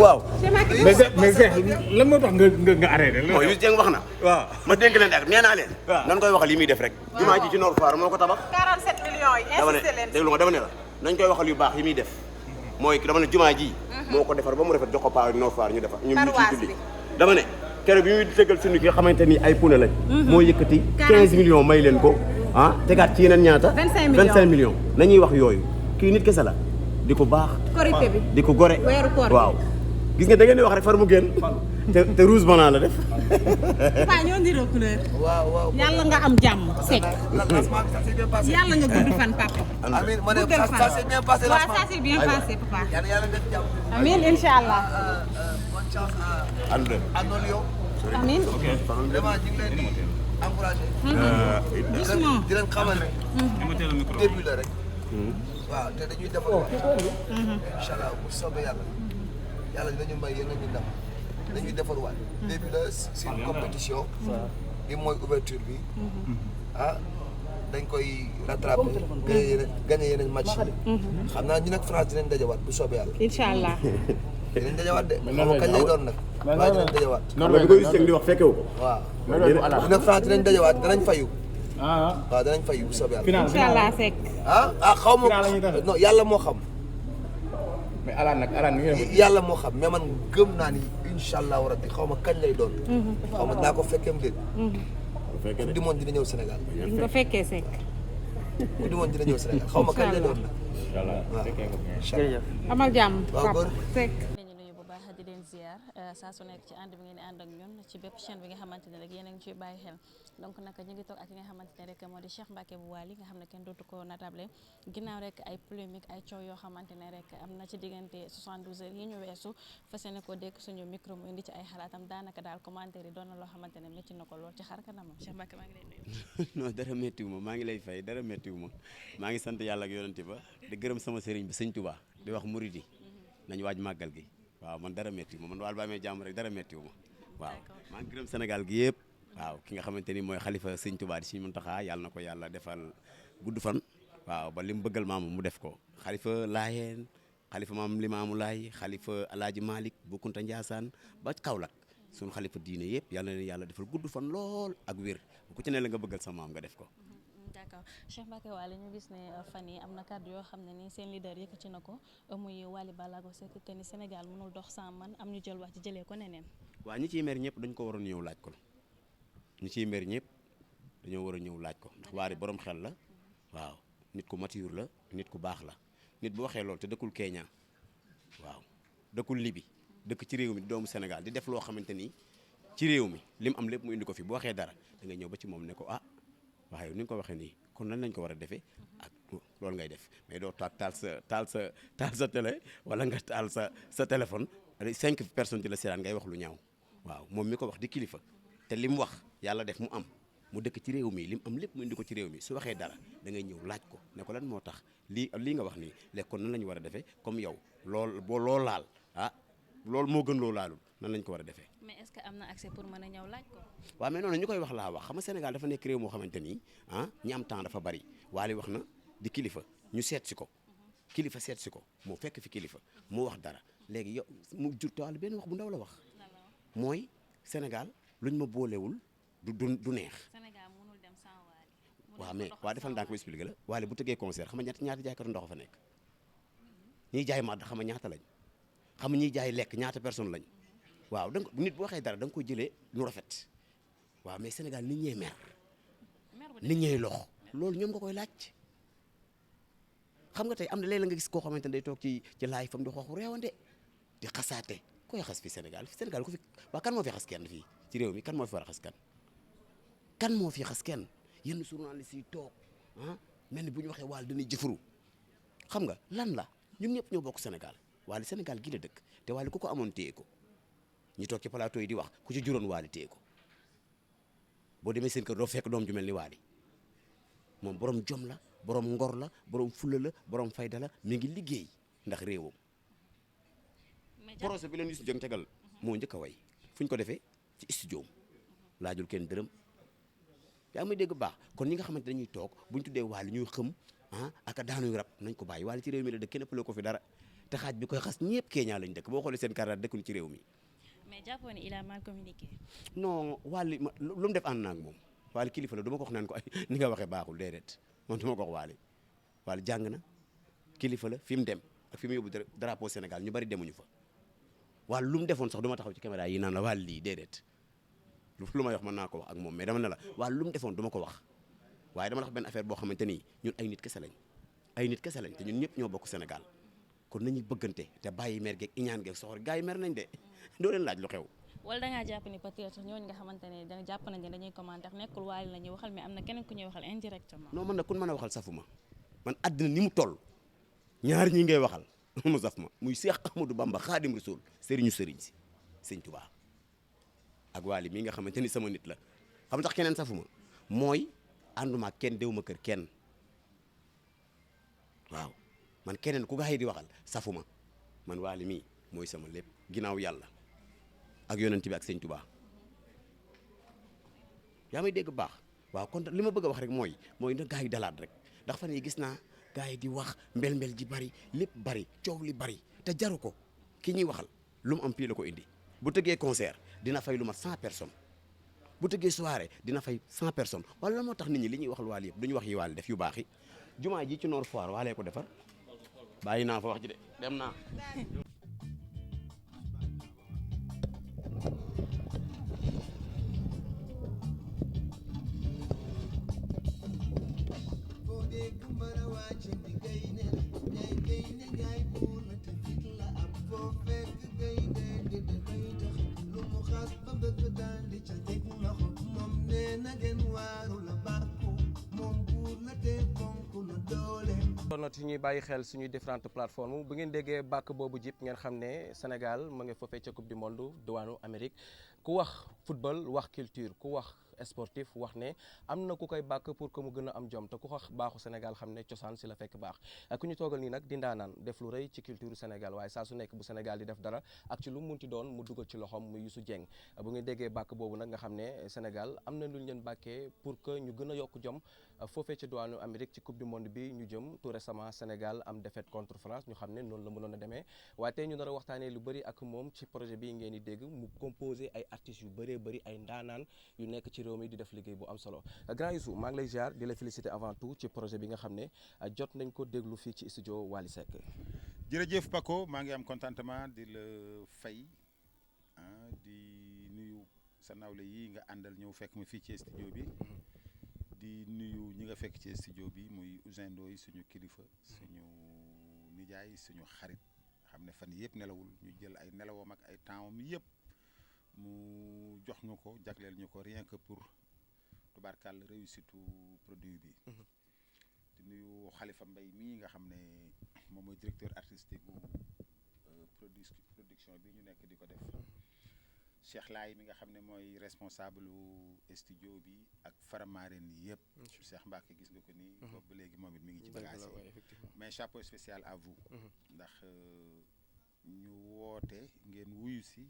waaw. mais Cheikh lan moo tax nga arrêté. mooy Youssou Dieng wax na. waaw ma dénk leen ak nee naa leen. waaw nan koy waxal yi muy def rek. jumaa ji ci Nord Foire moo ko tabax. 47 millions yi insisté leen. déglu ma dama ne la nañ koy waxal yu baax yi muy def. mooy dama ne jumaa ji. moo ko defar ba mu rafet jox ko paa Nord Foire ñu defar. ñu ciy julli dama ne. keroog bi muy tëggal suñu ki nga xamante ni ay pune lañ. moo yëkkati 15 millions may leen ko. ah tegaat ci yeneen ñaata. 25 millions nañuy wax yooyu kii nit kese la di ko baax. korité bi di ko gore. weeru koor bi waaw. gis nga da ngeen di wax rek far mu génn. te rouge blanc la def. papa ñoo ndiroo couleur. waaw yàlla nga am jàmm Seck. yàlla nga gudd fan papa. amiin ma ne guddal fan ça s'est bien passé waaw ça s'est bien passé papa. yàlla def jàmm. amiin incha allah. bonne chance ànd. à nos lions. amiin. vraiment ñu ngi leen di encouragé. doucement. di leen xamal ne début la rek. waaw te dañuy defar waat. incha allah bu soobee yàlla dinañu may yéen a ñu ndam dañuy defar waat. début la c'est une compétition. bi mooy ouverture bi. ah dañ koy rattraper. gagné yeneen match yi. xam naa ñu nag France dinañ dajawaat bu soobee yàlla. incha allah. dinañ dajawaat de. xam nga kañ lay doon nag. waaye dinañ dajawaat. non bi ko Youssou Dieng di wax fekkewu ko. waaw ñu nag France dinañ dajawaat danañ fayu. waaw danañ fayu bu soobee yàlla. incha allah Seck. xaw ma non yàlla moo xam. mais alaan mi ngi yàlla moo xam mais man gëm naa ni incha allahu rabbi xaw ma kañ lay doon. xaw ma naa ko fekkeem déet. coupe du monde dina ñëw Sénégal. di nga fekkee Seck. coupe du monde dina ñëw Sénégal xaw ma kañ lay doon nag. waaw jërëjëf. amal jàmm waaw papa góor. Seck. ñu nuyu bu baax di leen ziar saa su nekk ci ànd bi ngeen di ànd ak ñun ci bépp chaîne bi nga xamante ne rek yéen a ngi ciy bàyyi xel donc nag ñu ngi toog ak ki nga xamante ne rek moo di Cheikh Mbacké bu Wally nga xam ne kenn dootu ko natable ginnaaw rek ay polémique ay coow yoo xamante ne rek am na ci diggante 72 heures yi ñu weesu fas yéene ko dékk suñu micro mu indi ci ay xalaatam daanaka daal commentaire yi doon na loo xamante ne métti na ko lool ci xar kanamam Cheikh Mbacké maa ngi lay nuyu. non dara méttiwu ma maa ngi lay fay dara méttiwu ma maa ngi sant yàlla ak yonente ba di gërëm sama sëriñ bi sëñ Touba di wax murid yi nañu waaj màggal gi waaw man dara méttiwu ma man waal ba amee jàmm rek dara méttiwu ma waaw maa ngi gërëm Sénégal gi yëpp waaw ki nga xamante ni mooy xalifa sëñ Touba di Sëñ Muntaxa yàlla na ko yàlla defal gudd fan waaw ba li mu bëggal maamu mu def ko xalifa Laayeen xalifa maam Limaamu Laay xalifa Alaaji Malick bu Kunta Njaasaan ba Kaolack suñu xalifa diine yëpp yàlla na leen yàlla defal gudd fan lool ak wér ku ci ne la nga bëggal sa maam nga def ko. d'accord Cheikh Mbacké Wally ñu gis ne fan yi am na kàddu yoo xam ne ni seen leader yëkkati na ko muy Wally Ballago Seck que ni Sénégal mënul dox sans man am ñu jël wax ci jëlee ko neneen. waa ñi ciy mer ñëpp dañ ko waroon ñëw laaj ko ñi ciy mer ñëpp dañoo war a ñëw laaj ko ndax Wally borom xel la waaw nit ku mature la nit ku baax la nit bu waxee loolu te dëkkul Kenya waaw dëkkul Libi dëkk ci réew mi doomu Sénégal di def loo xamante ni ci réew mi lim am lépp mu indi ko fi bu waxee dara da nga ñëw ba ci moom ne ko waaye ni nga ko waxee nii kon lan lañ ko war a defee ak loolu ngay def mais doo taal sa télé wala nga taal sa téléphone 5 personnes di la seetaan ngay wax lu ñaaw waaw moom mi ko wax di kilifa te li mu wax yàlla def mu am mu dëkk ci réew mi lim am lépp mu indi ko ci réew mi su waxee dara da ngay ñëw laaj ko ne ko lan moo tax lii nga wax nii léegi kon nan la ñu war a defee comme yow loo laal loolu moo gën loo laalul nan lañ ko war a defee. mais est-ce que am na accès pour mën a ñëw laaj ko. waaw mais noonu ñu koy wax laa wax xam nga Sénégal dafa nekk réew moo xamante ni ñi am temps dafa bari Wally wax na di kilifa ñu seet si ko kilifa seet si ko moo fekk fi kilifa mu wax dara léegi yow mu jur taal benn wax bu ndaw la wax mooy Sénégal luñ ma boolewul du neex. Sénégal mënul dem sans Wally. waaw mais waa defal ndànk ma expliqué la Wally bu tëggee concert xam nga ñaata jaaykatu ndox fa nekk ñiy jaay màdd xam nga ñaata lañ xam nga ñiy jaay lekk ñaata personne lañ waaw donc nit bu waxee dara da nga koy jëlee nu rafet waaw mais Sénégal nit ñee mer nit ñee lox loolu ñoom nga koy laaj xam nga tey am na léeg-léeg nga gis koo xamante ne day toog ci laay fam di xooxu réewande di xasaate koy xas fi Sénégal ku fi waa kan moo fi xas kenn fii ci réew mi kan moo fi war a xas kan moo fi xas kenn yenn journalistes yi toog mel ni bu ñu waxee Wally dañuy jëfuru xam nga lan la ñun ñëpp ñoo bokk Sénégal Wally Sénégal gi la dëkk te Wally ku ko amoon téye ko ñu toog ci plateau yi di wax ku ci juróon Wally téye ko boo demee seen kër doo fekk doom ju mel ni Wally moom borom jom la borom ngor la borom fulla la borom fayda la mi ngi liggéey ndax réewam projet bi leen Youssou Dieng tegal moo njëkk a way fu ñu ko defee ci studio laajul kenn dërëm yaa may dégg baax kon ñi nga xamante dañuy toog bu ñu tuddee Wally ñuy xëm ak daanuy rab nañ ko bàyyi Wally ci réew mi la dëkk kenn ëppale ko fi dara te xaaj bi koy xas ñëpp Kenya lañ dëkk boo xoolee seen carte dëkkuñ ci réew mi. mais jàppoon il a mal communiqué. non Wally lu mu def ànd naa ak moom Wally kilifa la du ma ko wax naan ko ay ni nga waxee baaxul déedéet man du ma ko wax Wally. Wally jàng na kilifa la fi mu dem ak fi mu yóbbu drapeau Sénégal ñu bari demuñu fa Wally lu mu defoon sax du ma taxaw ci caméra yi naan la Wally lii déedéet lu may wax mën naa ko wax ak moom mais dama ne la Wally lu mu defoon du ma ko wax waaye dama la wax benn affaire boo xamante ni ñun ay nit kese lañ te ñun ñëpp ñoo bokk Sénégal kon nañu bëggante te bàyyi mer geeg iñaan geeg soxor gars yi mer nañ de doo leen laaj lu xew. wala da ngaa jàpp ni peut-être ñooñu nga xamante ne da jàpp nañ ne dañuy commenter nekkul Wally la ñuy waxal mais am na keneen ku ñuy waxal indirectement. non man nag kun mën a waxal safuma man àddina ni mu toll ñaar ñi ngay waxal mu saf ma muy Cheikh Ahmadou Bamba Khadim Rasoul sëriñ si sëñ Touba ak Wally mii nga xamante ni sama nit la xam nga tax keneen safuma mooy ànduma kenn dew ma kër kenn waaw man keneen ku gaa yi di waxal safuma man Wally mii mooy sama lépp ginnaaw yàlla ak yonent bi ak sëñ Touba yaa may dégg baax waaw kon li ma bëgg a wax rek mooy na gaa yi dalaat rek ndax fan yi gis naa gaa yi di wax mbel-mbel ji bari lépp bari coow li bari te jaru ko ki ñuy waxal lu mu am fii la ko indi bu tëggee concert dina fay lu mat 100 personnes bu tëggee soirée dina fay 100 personnes wala la moo tax nit ñi li ñuy waxal Wally yëpp duñu wax yi Wally def yu baax yi jumaa ji ci Nord Foire Wally ko defar bàyyi naa fa wax ji de dem naa. not yi ñuy bàyyi xel suñuy différentes plateformes bu ngeen déggee bàkk boobu jip ngeen xam ne Sénégal mu ngi foofee ca coupe du monde diwaanu Amérique ku wax football wax culture ku wax sportif wax ne am na ku koy bàkk pour que mu gën a am jom te ku wax baaxu Sénégal xam ne cosaan si la fekk baax ku ñu toogal nii nag di ndaanaan def lu rëy ci culture Sénégal waaye saa su nekk bu Sénégal di def dara ak ci lu munti doon mu dugal ci loxoom mu Youssou Dieng bu ngeen déggee bàkk boobu nag nga xam ne Sénégal am na lu ñu leen bàkkee pour que ñu gën a yokk jom foofee ci diwaanu Amérique ci coupe du monde bi ñu jëm tout récemment Sénégal am défaite contre France ñu xam ne noonu la mënoon a demee waaye tey ñu nar a waxtaanee lu bëri ak moom ci projet bi ngeen di dégg mu composé ay artistes yu bëree bëri ay ndaanaan yu nekk ci réew mi di def liggéey bu am solo grand Youssou maa ngi lay ziar di la féliciter avant tout ci projet bi nga xam ne jot nañ ko déglu fii ci studio Wally Seck. jërëjëf Paco maa ngi am contentement di la fay di nuyu sa nawle yi nga àndal ñëw fekk ma fii ci studio bi di nuyu ñi nga fekk ci studio bi muy Ouzin Ndoye suñu kilifa suñu nijaay suñu xarit xam ne fan yëpp nelawul ñu jël ay nelawam ak ay tempsam yëpp mu jox ñu ko jagleel ñu ko rien que pour tubaarkàll réussite produit bi di nuyu Khalifa Mbaye mii nga xam ne moom mooy directeur artistique bu production bi ñu nekk di ko def Cheikh Laye mi nga xam ne mooy responsable studio bi ak Faramareen yi yëpp Cheikh Mbacke gis nga ko nii boobu ba léegi moom it mi ngi ci bagage yi mais chapeau spécial à vous ndax ñu woote ngeen wuyu si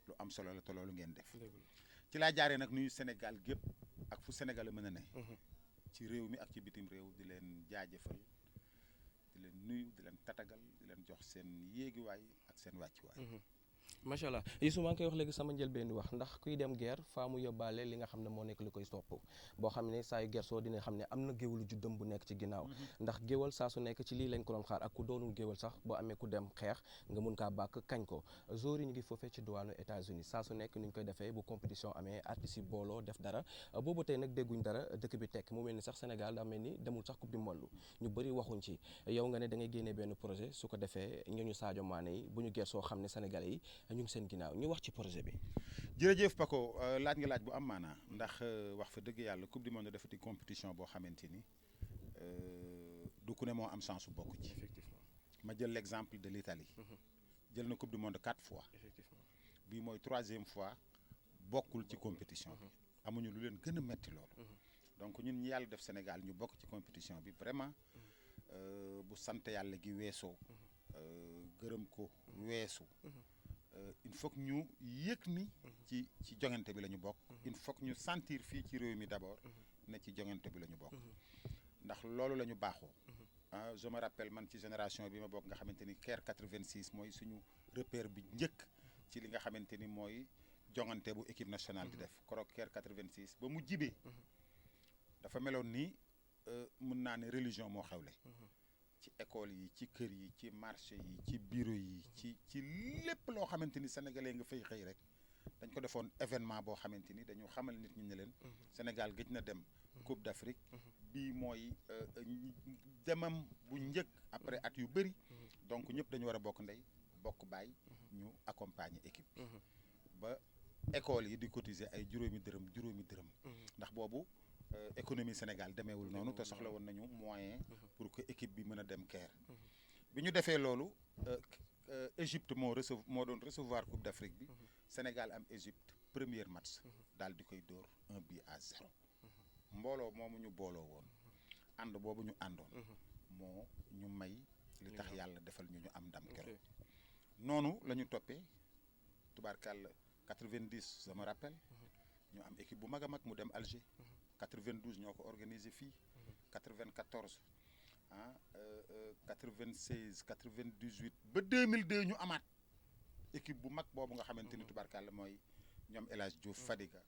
lu am solo la te loolu ngeen def ci laa jaaree nag nuyu Sénégal gépp ak fu Sénégal a mën a ne ci réew mi ak ci bitim réew di leen jaajëfal di leen nuyu di leen tatagal di leen jox seen yéegiwaay ak seen wàccuwaay macha allah Youssou maa ngi koy wax léegi sama njëlbeen di wax ndax kuy dem guerre faa mu yóbbaale li nga xam ne moo nekk li koy topp boo xam ne saa yu gersoo dina xam ne am na géwalu juddam bu nekk ci ginnaaw ndax géwal saa su nekk ci lii lañ ko doon xaar ak ku doonul géwal sax boo amee ku dem xeex nga mun kaa bàkk kañ ko jour yi ñu ngi foofee ci diwaanu États-Unis saa su nekk ni ñu koy defee bu compétition amee artistes yi booloo def dara boobu tey nag dégguñ dara dëkk bi tekk mu mel ni sax Sénégal daa mel ni demul sax coupe du monde ñu bëri waxuñ ci yow nga ne da ngay génnee benn projet su ko defee ñooñu Sadio Mané yi bu ñu gersoo xam ne Sénégalais yi ñu ngi seen ginnaaw ñu wax ci projet bi. jërëjëf Paco laaj nga laaj bu am maanaa ndax wax fa dëgg yàlla coupe du monde defati compétition boo xamante ni du ku ne moo am chance su bokk ci. effectivement ma jël l'exemple de l'Italie jël na coupe du monde 4 fois. effectivement bii mooy 3e fois bokkul ci compétition bi. amuñu lu leen gën a metti loolu. donc ñun ñi yàlla def Sénégal ñu bokk ci compétition bi vraiment bu sant yàlla gi weesoo. gërëm ko weesu. il faut que ñu yëg ni ci joŋante bi la ñu bokk il faut que ñu sentir fii ci réew mi d'abord ne ci joŋante bi la ñu bokk ndax loolu la ñu baaxoo je me rappelle man ci génération bi ma bokk nga xamante ni Caire 86 mooy suñu repère bi njëkk ci li nga xamante ni mooy jongante bu équipe nationale di def koroog Caire 86 ba mu jibee dafa meloon ni mën naa ne religion moo xewle ci école yi ci kër yi ci marché yi ci bureau yi ci lépp loo xamante ni sénégalais nga fay xëy rek dañ ko defoon événement boo xamante ni dañu xamal nit ñi ne leen Sénégal gëj na dem Coupe d'Afrique bii mooy demam bu njëkk après at yu bëri donc ñëpp dañu war a bokk ndey bokk baay ñu accompagner équipe bi ba école yi di cotiser ay juróomi dërëm ndax boobu économie Sénégal demeewul noonu te soxla woon nañu moyen pour que équipe bi mën a dem Caire bi ñu defee loolu Égypte moo doon recevoir Coupe d'Afrique bi Sénégal am Égypte premier match daal di koy dóor 1-0 mbooloo moomu ñu booloo woon ànd boobu ñu àndoon moo ñu may li tax yàlla defal ñu am ndam keroog noonu la ñu toppee tubaarkàlla 90 je me rappelle ñu am équipe bu mag a mag mu dem Alger 92 ñoo ko organisé fii 94 96 98 ba 2002 ñu amaat équipe bu mag boobu nga xamante ni tubaarkàlla mooy ñoom El Hadj Diouf Fadiga